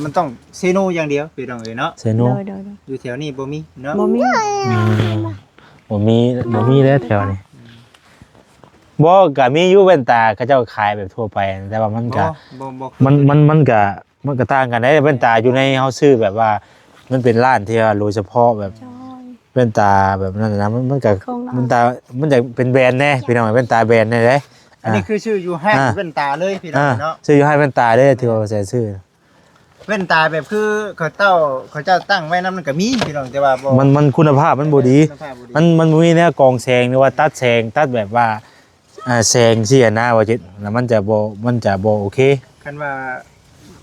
ມັນຕ້ອງເຊໂນຢ່າງດຽວ ພີ່ນ້ອງເອີຍເນາະ ເຊໂນ ໂດຍໆໆ ຢູ່ແຖວນີ້ບໍ່ມີເນາະ ບໍ່ມີ ອືມ ບໍ່ມີ ບໍ່ມີແລ້ວແຖວນີ້ ອືມ ບໍ່ ກໍມີຢູ່ແວ່ນຕາ ເຂົາເຈົ້າຂາຍແບບທົ່ວໄປ ແຕ່ວ່າມັນກໍ ບໍ່ ບໍ່ ບໍ່ ມັນ ມັນ ມັນກໍ ມັນກໍຕ່າງກັນເດ້ ແວ່ນຕາຢູ່ໃນເຮົາຊື້ແບບວ່າ ມັນເປັນຮ້ານທີ່ວ່າໂດຍສະເພາະແບບ ແວ່ນຕາແບບນັ້ນນະ ມັນ ມັນກໍ ຂອງລາວ ແວ່ນຕາ ມັນຈະເປັນແບຣນແດ່ ພີ່ນ້ອງ ແວ່ນຕາແບຣນແດ່ເດ້ ອັນນີ້ ອ່າ ຄືຊື້ຢູ່ຮ້ານ ອ່າ ແວ່ນຕາເລີຍ ພີ່ນ້ອງເນາະ ອ່າ ຊື້ຢູ່ຮ້ານແວ່ນຕາເດ້ ທີ່ວ່າໃສ່ຊື້ ແວ່ນຕາແບບຄືເຂົາເຈົ້າ ເຂົາເຈົ້າຕັ້ງໄວ້ນຳນັ້ນກໍມີ ພີ່ນ້ອງ ແຕ່ວ່າບໍ່ ມັນ ມັນຄຸນນະພາບມັນບໍ່ດີ ຄຸນນະພາບບໍ່ດີ ມັນ ມັນບໍ່ມີແນວກອງແສງ ຫຼືວ່າຕັດແສງ ຕັດແບບວ່າ ອ່າ ແສງຊີ້ຫັ້ນນະ ວ່າຈິດ ແລ້ວມັນຈະບໍ່ ມັນຈະບໍ່ໂອເຄ ຄັນວ່າ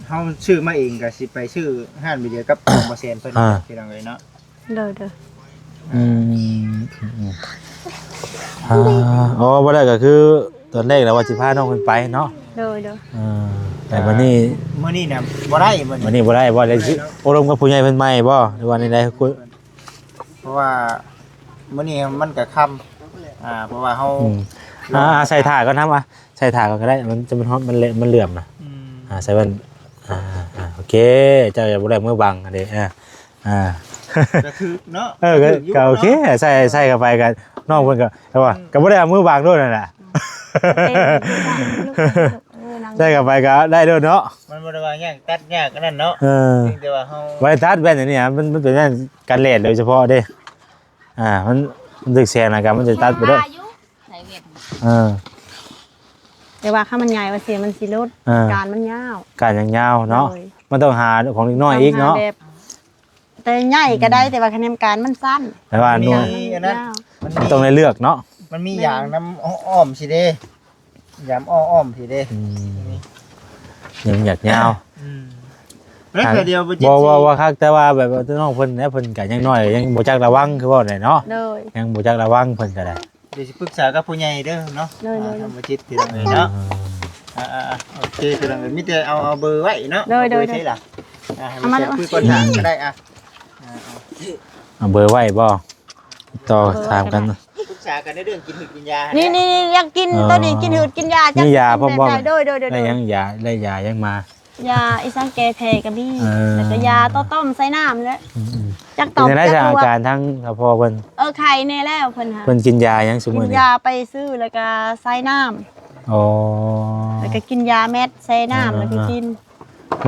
ເຮົາຊື້ມາເອງກໍຊິໄປຊື້ຮ້ານໃບເດຍກັບຂອງບໍ່ແຊນເພິ່ນ ອ່າ ພີ່ນ້ອງເອີຍເນາະ ໂດຍໆ ອືມ ອືມ ອືມ ອ່າ ອໍ ບໍ່ໄດ້ກໍຄືຕອນແລກແລ້ວວ່າຊິພານ້ອງເພິ່ນໄປເນາະ ໂດຍໆ ເອີ ແຕ່ບັດນີ້ ມື້ນີ້ນະບໍ່ໄດ້ ມື້ນີ້ບໍ່ໄດ້ ບໍ່ໄດ້ ບໍ່ໄດ້ເນາະ ໂອ້ລົມກັບຜູ້ໃຫຍ່ເພິ່ນໃໝ່ບໍ່ ຫຼືວ່າແນວໃດ? ເພາະວ່າມື້ນີ້ມັນກໍຄ່ຳ ອ່າ ເພາະວ່າເຮົາ ອືມ ອ່າ ໃສ່ຜ້າກ່ອນນຳ ອ່າ ໃສ່ຜ້າກ່ອນກໍໄດ້ ມັນຈະ ມັນຮ້ອນ ມັນເລະ ມັນເຫຼື້ອມນະ ອືມ ອ່າ ໃສ່ແວ່ນ ອ່າ ອ່າ ໂອເຄ ເຈົ້າຢ່າບໍ່ໄດ້ມືບັງອັນນີ້ ອ່າ ອ່າ ກໍຖືກເນາະ ເອີ ກໍ ກໍຖືກຢູ່ ກໍໂອເຄ ເນາະ ໃສ່ ໃສ່ເຂົ້າໄປກໍ ນ້ອງເພິ່ນກໍ ແຕ່ວ່າ ອືມ ກໍບໍ່ໄດ້ເອົາມືບັງໂດດນັ້ນນະ ໂອເຄ ໃສ່ເຂົ້າໄປກໍໄດ້ໂດດເນາະ ມັນບໍ່ໄດ້ວ່າຍາກຕັດຍາກອັນນັ້ນເນາະ ເອີ ແຕ່ວ່າເຮົາ ບໍ່ໄດ້ຕັດແວ່ນອັນນີ້ ມັນ ມັນເປັນແວ່ນກັນແດດໂດຍສະເພາະເດ້ ອ່າ ມັນ ມັນຖືກແສງນະ ກໍມັນຈະຕັດໄປເລີຍ ໃສ່ເວັດ ເອີ ແຕ່ວ່າຄັນມັນໃຫຍ່ວ່າຊີ້ ມັນຊິຫຼຸດ ເອີ ການມັນຍາວ ການຍັງຍາວເນາະ ໂດຍ ມັນຕ້ອງຫາຂອງເດັກນ້ອຍອີກເນາະ ຕ້ອງຫາແບບ ແຕ່ໃຫຍ່ກໍໄດ້ ອືມ ແຕ່ວ່າຄະແນນການມັນສັ້ນ ແຕ່ວ່າໜ່ວຍ ມັນຍາວ ມັນຕ້ອງໄດ້ເລືອກເນາະ ມັນມີຢາງນຳອ້ອມຊີ້ເດ້ ຢາງອ້ອມໆຊີ້ເດ້ ອືມ ຍັງຢາກຍາວ ອືມ ແລ້ວເທື່ອດຽວບໍ່ຈິດ ບໍ່ ບໍ່ ບໍ່ຄັກ ແຕ່ວ່າແບບວ່ານ້ອງເພິ່ນນະ ເພິ່ນກໍຍັງນ້ອຍ ຍັງບໍ່ຈັກລະວັງ ຄືເວົ້າໄດ້ເນາະ ໂດຍ ຍັງບໍ່ຈັກລະວັງ ເພິ່ນກໍໄດ້ ດຽວຊິປຶກສາກັບຜູ້ໃຫຍ່ເດີເນາະ ໂດຍໆ ອ່າ ທາງບໍ່ຈິດ ພີ່ນ້ອງເອີຍເນາະ ອ່າ ອ່າ ອ່າ ໂອເຄ ພີ່ນ້ອງເອີຍ ມີແຕ່ເອົາ ເອົາເບີໄວ້ເນາະ ໂດຍໆ ເອົາເບີໃສລະ ອ່າ ເອົາມາ ໃຫ້ເພິ່ນຄຸຍກ່ອນ ກໍໄດ້ ອ່າ ເອົາເບີໄວ້ບໍ່? ຕິດຕໍ່ຖາມກັນ ເອີ ປຶກສາກັນໃນເລື່ອງກິນຫືດກິນຢາ ນີ້ໆ ຢາກກິນ ເອີ ໂຕນີ້ ກິນຫືດກິນຢາ ມີຢາພ້ອມບໍ່? ໂດຍໆໆ ໄດ້ຫຍັງ ຢາ ໄດ້ຢາຫຍັງມາ? ຢາອີສັງແກ້ແພ້ກໍມີ ເອີ ແລ້ວກໍຢາຕໍ່ຕ່ອມໃສ່ນ້ຳແຫຼະ ອືມໆ ຈັກຕອບ ເປັນຈັ່ງໃດຊະ ຈັກວ່າອາການທາງພໍ່ເພິ່ນ? ເອີ ໄຂ້ແນ່ແລ້ວເພິ່ນຫາ ເພິ່ນກິນຢາຫຍັງຊຸມື້ນີ້? ກິນຢາໄປຊື້ ແລ້ວກໍໃສ່ນ້ຳ ອໍ ແລ້ວກໍກິນຢາແມັດໃສ່ນ້ຳ ເອີ ແລ້ວກໍກິນ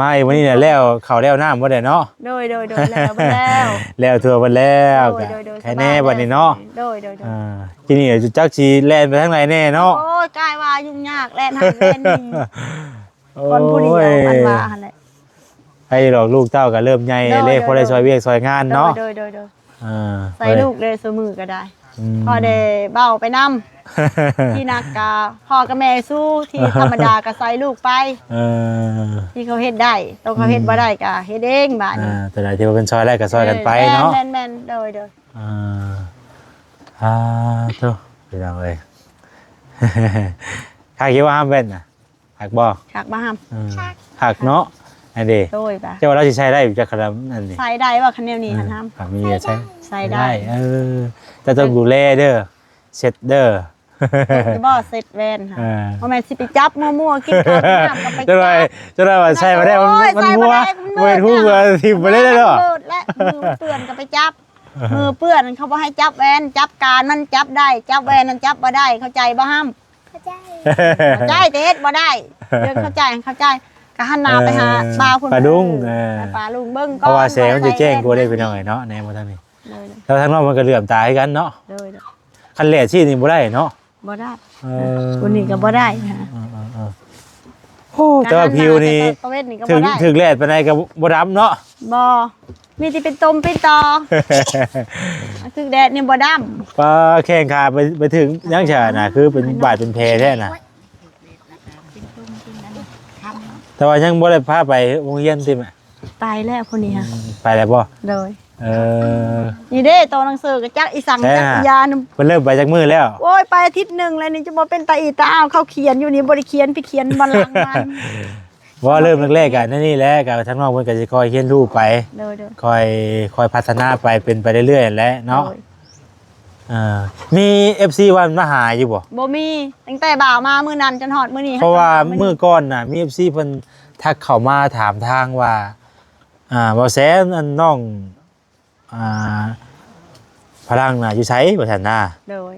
ມາອີກມື້ນີ້ແຫຼະ ແລ້ວເຂົ້າແລ້ວນ້ຳບໍ່ໄດ້ເນາະ? ໂດຍໆໆ ແລ້ວ ແລ້ວ ແລ້ວທົ່ວເບິດແລ້ວ ໂດຍໆໆ ກໍໄຄແນ່ບັດນີ້ເນາະ ໂດຍໆໆ ອ່າ ທີນີ້ຈັກຊິແລ່ນໄປທາງໃດແນ່ເນາະ? ໂອ້ຍ ກາຍວ່າຫຍຸ້ງຍາກ ແລ່ນຫັ້ນແລ່ນນີ້ ໂອ້ຍ ຄົນຜູ້ດຽວ ອັນວ່າຫັ້ນແຫຼະ ໃຜດອກ ລູກເຕົ້າກໍເລີ່ມໃຫຍ່ ໂດຍໆໆ ເລີຍ ພໍໄດ້ຊ່ອຍວຽກຊ່ອຍງານເນາະ ໂດຍໆໆ ອ່າ ໃສ່ລູກເດ້ ຊຸມື້ກໍໄດ້ ອືມ ພໍໄດ້ເບົາໄປນຳ ທີ່ໜັກກະພໍ່ກັບແມ່ສູ້ ທີ່ທຳມະດາກະໃສ່ລູກໄປ ເອີ ທີ່ເຂົາເຮັດໄດ້ ໂຕເຂົາເຮັດ ອືມ ບໍ່ໄດ້ກະເຮັດເອງບາດນີ້ ອ່າ ຕົວໃດທີ່ວ່າເພິ່ນຊ່ອຍໄດ້ກະຊ່ອຍກັນໄປເນາະ ເອີ ແມ່ນໆ ໂດຍໆ ອ່າ ອ່າ ໂທ້ ພີ່ນ້ອງເອີຍ ຂ້າຄິດວ່າຫ້າມແວ່ນນະ ຄັກບໍ່? ຄັກບໍ່ຫຳ? ເອີ ຄັກເນາະ ອັນເດ ໂດຍປະ ເຈົ້າວ່າລາວຊິໃສ່ໄດ້ຢູ່ຈັກຂະດຳອັນນີ້ ໃສ່ໄດ້ບໍ່ຄັນແນວນີ້ຫັ້ນຫຳ? ເອີ ຄັນມີໃສ່ ໃສ່ໄດ້ ເອີ ແຕ່ຕ້ອງດູແລເດີ ເຊັດເດີ ເຊັດຢູ່ບໍ່? ເຊັດແວ່ນຫະ ເອີ ບໍ່ແມ່ນຊິໄປຈັບມົວໆ ກິນເຂົ້າກິນນ້ຳກໍໄປຈັບ ຈັກໜ່ອຍ ຈັກໜ່ອຍວ່າໃສ່ບໍ່ໄດ້ ມັນ ໂອ້ຍ ມັນຫົວ ໃສ່ບໍ່ໄດ້ ມັນເບີດ ເວີນຫູເບີດ ຖິ້ມໄປເລີຍເນາະ ເບີດແລ້ວ ມືເປື້ອນກໍໄປຈັບ ມືເປື້ອນເຂົາບໍ່ໃຫ້ຈັບແວ່ນ ຈັບການມັນຈັບໄດ້ ຈັບແວ່ນນັ້ນຈັບບໍ່ໄດ້ ເຂົ້າໃຈບໍ່ຫຳ? ເຂົ້າໃຈ ເຂົ້າໃຈ ແຕ່ເຮັດບໍ່ໄດ້ ເລື່ອງເຂົ້າໃຈ ເຂົ້າໃຈ ກໍຫັນໜ້າໄປຫາ ເອີ ປາພຸ້ນ ປາດຸງ ເອີ ເອີ ປາລຸງເບິ່ງກ່ອນ ເພາະວ່າແສງມັນຊິແຈ້ງກວ່າເດ້ພີ່ນ້ອງເອີຍເນາະ ແນມາທາງນີ້ ໂດຍໆ ແລ້ວທາງນອກມັນກໍເຫຼື້ອມຕາຄືກັນເນາະ ໂດຍໆ ຄັນແລດຊີ້ນີ້ບໍ່ໄດ້ເນາະ ບໍ່ໄດ້ ເອີ ຜູ້ນີ້ກໍບໍ່ໄດ້ ເອີໆໆ ໂອ້ ແຕ່ວ່າຜິວນີ້ ຕາເວັນນີ້ກໍ ຖືກ ບໍ່ໄດ້ ຖືກແດດປານໃດກໍບໍ່ດຳເນາະ ບໍ່ ມີແຕ່ເປັນຕົມເປັນຕໍ ຖືກແດດນີ້ບໍ່ດຳ ປາແຂ້ງຂາໄປ ໄປຖືກຫຍັງຊະນະ ຄືເປັນບາດເປັນແຜແທ້ນະ ແຕ່ວ່າຍັງບໍ່ໄດ້ພາໄປໂຮງຮຽນຕິແມ່? ໄປແລ້ວຜູ້ນີ້ຫະ ອືມ ໄປແລ້ວບໍ່? ໂດຍ ເອີ ນີ້ເດ້ ໂຕໜັງສືກໍຈັກອີສັງ ໃຊ່ ຈັກ ຫະ ຍານຳ ເພິ່ນເລີ່ມໄປຈັກມື້ແລ້ວ? ໂອ້ຍ ໄປອາທິດໜຶ່ງແລ້ວນີ້ ຈະບໍ່ເປັນຕາອີຕາອ້າວ ເຂົາຂຽນຢູ່ນີ້ ບໍ່ໄດ້ຂຽນ ໄປຂຽນບ່ອນຫຼັງມັນ ບໍ່ ເລີ່ມແລກໆ ກໍແນວນີ້ແຫຼະ ກໍທາງນ້ອງເພິ່ນກໍຊິຄ່ອຍຮຽນຮູ້ໄປ ໂດຍໆ ຄ່ອຍ ຄ່ອຍພັດທະນາໄປ ເປັນໄປເລື້ອຍໆ ແຫຼະເນາະ ໂດຍ ເອີ ມີເອັຟຊີວ່າມາຫາຢູ່ບໍ່? ບໍ່ມີ ຕັ້ງແຕ່ບ່າວມາມື້ນັ້ນຈົນຮອດມື້ນີ້ ເພາະວ່າມື້ກ່ອນນະ ມີເອັຟຊີເພິ່ນທັກເຂົ້າມາຖາມທາງວ່າ ອ່າ ບໍ່ແສນ ອັນນ້ອງ ອ່າ ພະລັງນະຢູ່ໃສວ່າຊັ້ນນະ ໂດຍ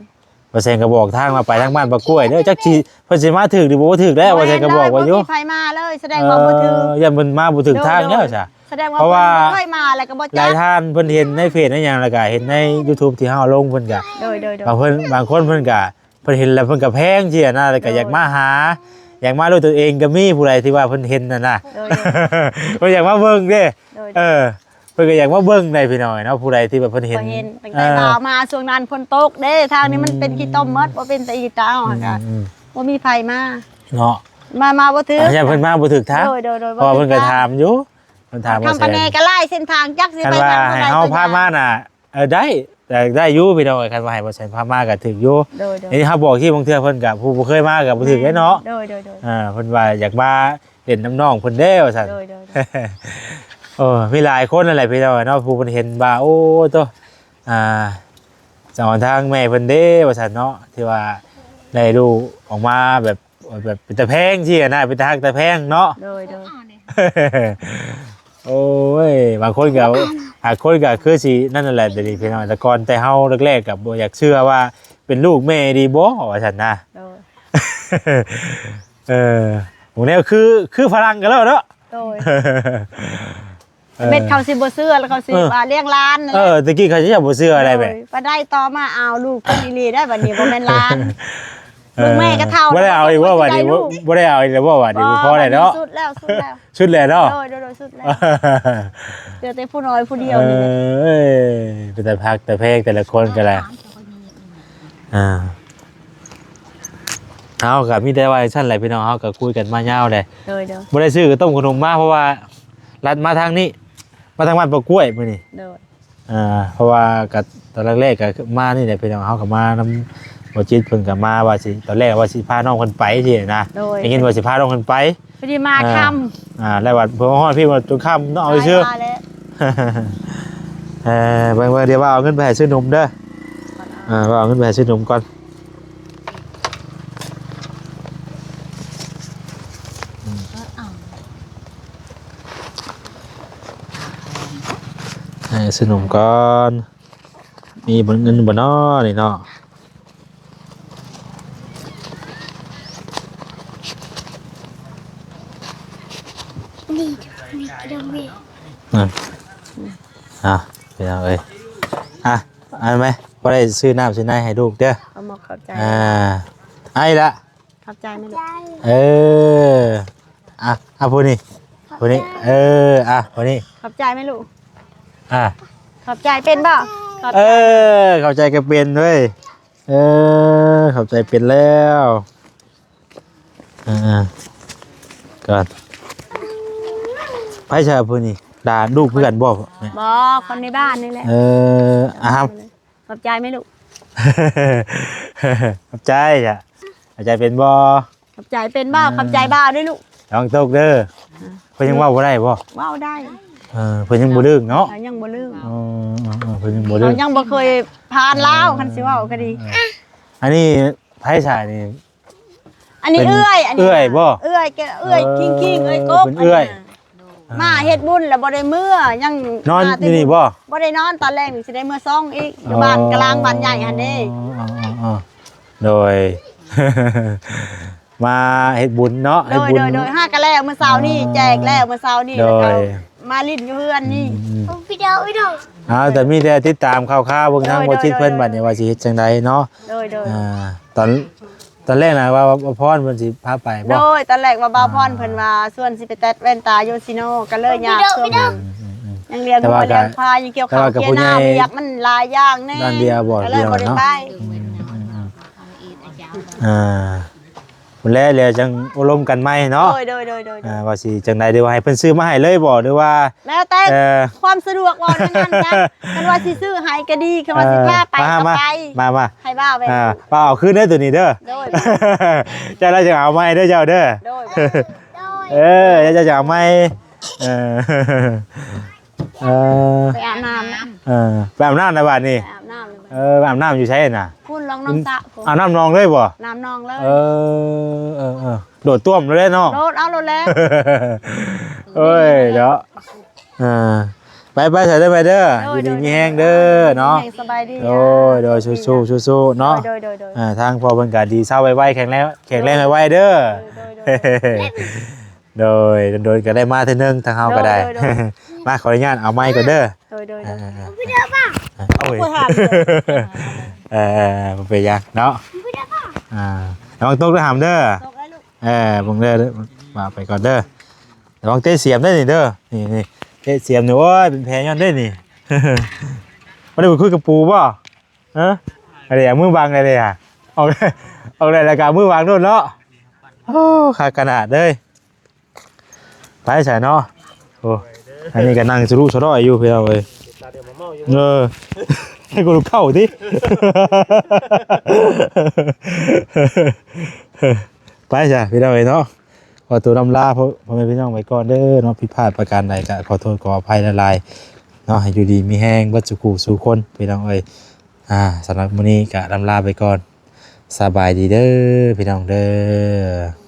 ບໍ່ແສນກໍບອກທາງວ່າໄປທາງບ້ານປາກ້ວຍເດີ ຈັກຊິເພິ່ນຊິມາຖືກຫຼືບໍ່ຖືກແລ້ວ ບໍ່ແສນກໍບອກວ່າຢູ່ ບໍ່ມີໃຜມາເລີຍ ສະແດງວ່າບໍ່ຖືກ ເອີ ຢ້ານເພິ່ນມາບໍ່ຖືກທາງແລ້ວຊະ ສະແດງວ່າເພິ່ນບໍ່ເຄີຍມາແລ້ວກໍບໍ່ຈັກ ຫຼາຍທ່ານເພິ່ນເຫັນໃນເຟສໃນຫຍັງ ແລ້ວກໍເຫັນໃນຢູທູບທີ່ເຮົາລົງ ເພິ່ນກໍ ໂດຍໆໆ ບາງເພິ່ນ ບາງຄົນເພິ່ນກໍ ເພິ່ນເຫັນແລ້ວເພິ່ນກໍແພງຊີ້ນະ ແລ້ວກໍ ໂດຍ ຢາກມາຫາ ຢາກມາດ້ວຍຕົວເອງກໍມີ ຜູ້ໃດທີ່ວ່າເພິ່ນເຫັນຫັ້ນນະ ໂດຍໆ ເພິ່ນຢາກມາເບິ່ງເດ້ ໂດຍ ເອີ ເພິ່ນກໍຢາກມາເບິ່ງໄດ໋ພີ່ນ້ອງເນາະ ຜູ້ໃດທີ່ແບບເພິ່ນເຫັນ ຂ້ອຍເຫັນຕັ້ງແຕ່ ເອີ ບ່າວມາຊ່ວງນັ້ນຝົນຕົກເດ້ ທາງນີ້ມັນເປັນ ອືມ ຂີ້ຕົມໝົດ ບໍ່ເປັນຕາອີຕາອ້າວ ອືມ ກໍ ອືມ ບໍ່ມີໃຜມາເນາະ ມາ ມາບໍ່ຖືກ ຢ້ານເພິ່ນມາບໍ່ຖືກທາງ ໂດຍໆໆ ເພາະວ່າເພິ່ນກໍຖາມຢູ່ ເພິ່ນຖາມ ຄຳປະແນກໍຫຼາຍເສັ້ນທາງ ຈັກຊິໄປທາງໃດ ຄັນວ່າໃຫ້ເຮົາພາມານະ ເອີ ໄດ້ ໄດ້ ໄດ້ຢູ່ພີ່ນ້ອງເອີຍ ຄັນວ່າໃຫ້ບໍ່ແສນພາມາກໍຖືກຢູ່ ໂດຍໆ ນີ້ເຮົາບອກທີ່ບາງເທື່ອເພິ່ນກໍ ຜູ້ບໍ່ເຄີຍມາກໍບໍ່ຖືກເດ້ເນາະ ໂດຍໆໆ ອ່າ ເພິ່ນວ່າຢາກມາເລ່ນນຳນ້ອງເພິ່ນເດ້ວ່າຊັ້ນ ໂດຍໆ ໂອ້ ມີຫຼາຍຄົນນັ້ນແຫຼະພີ່ນ້ອງເນາະ ຜູ້ເພິ່ນເຫັນວ່າ ໂອ້ໂຕ ອ່າ ສະອອນທາງແມ່ເພິ່ນເດ້ວ່າຊັ້ນເນາະ ທີ່ວ່າໄດ້ລູກອອກມາແບບ ແບບເປັນຕາແພງຊີ້ນະ ເປັນຕາຮັກຕາແພງເນາະ ໂດຍໆ ໂອ້ຍ ບາງຄົນກໍ ບາງຄົນກໍຄືຊິນັ້ນນັ້ນແຫຼະ ດຽວນີ້ພີ່ນ້ອງ ແຕ່ກ່ອນແຕ່ເຮົາແລກໆກໍບໍ່ຢາກເຊື່ອວ່າເປັນລູກແມ່ອີ່ຫຼີບໍ່ວ່າຊັ້ນນະ ໂດຍ ເອີ ບາງແນວຄື ຄືຝຣັ່ງກັນແລ້ວເນາະ ໂດຍ ເອີ ແມ່ນເຂົາຊິບໍ່ເຊື່ອ ແລ້ວເຂົາຊິ ເອີ ວ່າລ້ຽງຫຼານ ເອີ ແຕ່ກີ້ເຂົາເຈົ້າບໍ່ເຊື່ອໄດ໋ແບບ ໂດຍ ປານໃດຕໍ່ມາ ອ້າວ ລູກເພິ່ນອີ່ຫຼີໄດ໋ ບັດນີ້ບໍ່ແມ່ນຫຼານ ເອີ ລູກແມ່ກໍເຖົ້າ ບໍ່ໄດ້ເອົາອີກບໍ່ບັດນີ້ ບໍ່ໄດ້ເອົາອີກແລ້ວບໍ່ບັດນີ້ ພໍແລ້ວເນາະ ສຸດແລ້ວ ສຸດແລ້ວ ສຸດແລ້ວເນາະ ໂດຍໆໆ ສຸດແລ້ວ ເຫຼືອແຕ່ຜູ້ນ້ອຍຜູ້ດຽວນີ້ແຫຼະ ເອີ ເປັນຕາຮັກຕາແພງແຕ່ລະຄົນກໍໄດ້ ອ່າ ເຮົາກໍມີແຕ່ວ່າຊັ້ນແຫຼະພີ່ນ້ອງ ເຮົາກໍຄຸຍກັນມາຍາວແຫຼະ ໂດຍໆ ບໍ່ໄດ້ຊື້ຂະໜົມມາ ເພາະວ່າລັດມາທາງນີ້ ມາທາງບ້ານປາກ້ວຍມື້ນີ້ ໂດຍ ອ່າ ເພາະວ່າກໍຕອນແລກໆກໍມານີ້ແຫຼະພີ່ນ້ອງ ເຮົາກໍມານຳບໍ່ຈິດ ເພິ່ນກໍມາວ່າຊິ ຕອນແລກວ່າຊິພານ້ອງເພິ່ນໄປຊີ້ນະ ໂດຍ ໄດ້ຍິນວ່າຊິພານ້ອງເພິ່ນໄປ ພໍດີມາຄ່ຳ ອ່າ ແລ້ວວ່າເພິ່ນມາຮອດພີ້ວ່າຈົນຄ່ຳເນາະ ເອົາຊື່ ເອີ ເບິ່ງໆ ດຽວວ່າເອົາເງິນໄປໃຫ້ຊື້ນົມເດີ ອ່າ ວ່າເອົາເງິນໄປໃຫ້ຊື້ນົມກ່ອນ ເອີ ເອົາ ຊື້ນົມກ່ອນ. ມີບໍ່ ເງິນບໍ່ນໍນີ້ເນາະ? ນີ້ ນີ້ ອ່ະ ອ່ະ ພີ່ນ້ອງເອີຍ ອ່ະ ເອົາໄວ້ ພໍໄດ້ຊື້ນ້ຳຊື້ໃນໃຫ້ລູກເດີ. ເອົາໝົດ ຂອບໃຈ. ອ່າ ໄອ້ລະ ຂອບໃຈແມ່ລູກ. ເອີ ອ່ະ ອ່ະ ຜູ້ນີ້ ຜູ້ນີ້ ເອີ ອ່ະ ຜູ້ນີ້ ຂອບໃຈແມ່ລູກ. ອ່າ ຂອບໃຈເປັນບໍ່? ຂອບໃຈ. ເອີ ຂອບໃຈກໍເປັນເວີຍ. ເອີ ຂອບໃຈເປັນແລ້ວ. ອ່າ ກ່ອນ ໃຜຊະຜູ້ນີ້? ຫຼານ ລູກເພື່ອນບໍ່? ບໍ່ ຄົນໃນບ້ານນີ້ແຫຼະ. ເອີ ອ່າ ຂອບໃຈແມ່ລູກ. ຂອບໃຈຈ້ະ. ຂອບໃຈເປັນບໍ່? ຂອບໃຈເປັນບໍ່? ອ່າ ຂອບໃຈບ່າວເດີລູກ. ລະວັງຕົກເດີ. ອ່າ ເພິ່ນຍັງເວົ້າບໍ່ໄດ້ບໍ່? ເວົ້າໄດ້. ເອີ ເພິ່ນຍັງບໍ່ລຶ້ງເນາະ? ເອີ ຍັງບໍ່ລຶ້ງ. ອໍ ເອີ ເພິ່ນຍັງບໍ່ດຶ້ງ ເຂົາຍັງບໍ່ເຄີຍຜ່ານລາວ. ເອີ ຄັນຊິເວົ້າກໍດີ. ເອີ ອັນນີ້ໃຜຊະນີ້? ອັນນີ້ເອື້ອຍ ອັນນີ້ເອື້ອຍບໍ່? ເອື້ອຍ ເອື້ອຍ ເອີ ຄິງໆ ເອື້ອຍກົກ ເປັນເອື້ອຍ. ມາເຮັດບຸນແລ້ວບໍ່ໄດ້ເມືອ ຍັງນອນຢູ່ນີ້ບໍ່? ບໍ່ໄດ້ນອນ ຕອນແລງນີ້ຊິໄດ້ເມືອຊອງອີກ ຢູ່ບ້ານກະລາງ ບ້ານໃຫຍ່ຫັ້ນເດ້. ອໍ ໂດຍ ມາເຮັດບຸນເນາະ. ໂດຍ ເຮັດບຸນ ໂດຍ ໂດຍ ຫາກະແລ້ວ ມື້ເຊົ້ານີ້ ອໍ ແຈກແລ້ວ ມື້ເຊົ້ານີ້. ໂດຍ ແລ້ວກໍມາຫຼິ້ນຢູ່ເຮືອນນີ້. ອືມ ເອົາ ແຕ່ມີແຕ່ຕິດຕາມຂ່າວຄາວເບິ່ງທາງ ໂດຍ ບໍ່ຈິດເພິ່ນ ໂດຍ ບັດນີ້ວ່າຊິເຮັດຈັ່ງໃດເນາະ. ໂດຍ ໂດຍ ອ່າ ຕອນ ຕອນແລກນະວ່າ ວ່າບ່າວພອນເພິ່ນຊິພາໄປບໍ່? ໂດຍ ຕອນແລກວ່າບ່າວພອນ ອ່າ ເພິ່ນວ່າຊວນຊິໄປຕັດແວ່ນຕາຢູ່ຊີໂນ ກໍເລີຍຍາກຊ່ວງນັ້ນ. ອືມໆໆ ຍັງລ້ຽງງົວລ້ຽງຄວາຍ ຍັງກ່ຽວເຂົ້າກ່ຽວນາ ວຽກມັນຫຼາຍຢ່າງແນ່ ນັ້ນເດຍບໍ່ ກໍເລີຍບໍ່ໄດ້ໄປ. ອືມໆໆ ອ່າ ພຸ້ນແຫຼະ ແລ້ວຈັ່ງໂອ້ລົມກັນໃໝ່ເນາະ. ໂດຍໆໆໆ ອ່າ ວ່າຊິຈັ່ງໃດ ຫຼືວ່າໃຫ້ເພິ່ນຊື້ມາໃຫ້ເລີຍບໍ່ ຫຼືວ່າ ແລ້ວແຕ່ ເອີ ຄວາມສະດວກ ເວົ້າແນວນັ້ນຊະ. ຄັນວ່າຊິຊື້ໃຫ້ກໍດີ ຄັນວ່າຊິພາໄປ ເອີ ກໍໄປ ມາ ມາ ມາ ໃຫ້ບ່າວແວ່ນ ອ່າ ບ່າວເອົາຄືນເດີໂຕນີ້ເດີ. ໂດຍ ເຈົ້າລະຈະເອົາໃໝ່ເດີເຈົ້າເດີ. ໂດຍ ເອີ ເຈົ້າຈະເອົາໃໝ່. ເອີ ເອີ ໄປອາບນ້ຳ ເອີ ໄປອາບນ້ຳໃນບາດນີ້. ໄປອາບນ້ຳ ເອີ ໄປອາບນ້ຳຢູ່ໃສນະ? ພຸ້ນ ລອງນ້ຳສະ ອາບນ້ຳໜອງເລີຍບໍ່? ນ້ຳໜອງເລີຍ. ເອີ ເອີ ເອີ ໂດດຕ້ວມໂລດເລີຍເນາະ. ໂດດເອົາໂລດແລ້ວ. ໂອ້ຍເນາະ. ອ່າ ໄປໆ ໃສ່ເດີ ໄປເດີ. ໂດຍ ຢູ່ດີມີແຮງເດີເນາະ. ຢູ່ດີມີແຮງ ສະບາຍດີ. ໂດຍ ໂດຍ ສູ້ໆ ສູ້ໆເນາະ. ໂດຍໆໆ ອ່າ ທາງພໍ່ເພິ່ນກໍດີເຊົາໄວໆ ແຂງແລງ ແຂງແລງໄວໆເດີ. ໂດຍໆໆ ໂດຍ ໂດຍໆ ກໍໄດ້ມາເທື່ອໜຶ່ງ ທາງເຮົາກໍໄດ້. ໂດຍໆໆ ມາ ຂໍອະນຸຍາດເອົາໄມກ່ອນເດີ. ໂດຍໆໆ ອ່າ ໂອ້ຍ ເອີ ບໍ່ເປັນຫຍັງເນາະ. ອ່າ ລະວັງຕົກເດີຫຳເດີ. ຕົກແລ້ວລູກ. ເອີ ເບິ່ງເດີ ວ່າໄປກ່ອນເດີ. ລະວັງເຕະສຽມເດີນີ້ເດີ. ນີ້ ນີ້ ເຕະສຽມນີ້ ໂອ້ຍ ເປັນແຜຍ້ອນເດ້ນີ້. ບໍ່ໄດ້ໄປຄຸຍກັບປູບໍ່? ຮະ? ອັນນີ້ເອົາມືບັງໄດ້ເລີຍຫະ. ອອກ ອອກໄດ້ແລ້ວກໍເອົາມືບັງໂລດເນາະ. ໂອ້ ຄັກຂະໜາດເລີຍ. ໄປໃສເນາະ. ໂອ້ ອັນນີ້ກໍນັ່ງສະລຸສະຫຼອຍຢູ່ພີ່ນ້ອງເອີຍ. ເອີ ໃຫ້ກູເຂົ້າຕິ. ໄປຊະພີ່ນ້ອງເອີຍເນາະ. ຂໍຕົວລຳລາພໍ່ ພໍ່ແມ່ພີ່ນ້ອງໄປກ່ອນເດີເນາະ. ຜິດພາດປະການໃດກໍຂໍໂທດຂໍອະໄພຫຼາຍໆເນາະ. ໃຫ້ຢູ່ດີມີແຮງເບິດສູ່ຄູ່ສູ່ຄົນພີ່ນ້ອງເອີຍ. ອ່າ ສຳລັບມື້ນີ້ກໍລຳລາໄປກ່ອນ. ສະບາຍດີເດີພີ່ນ້ອງເດີ.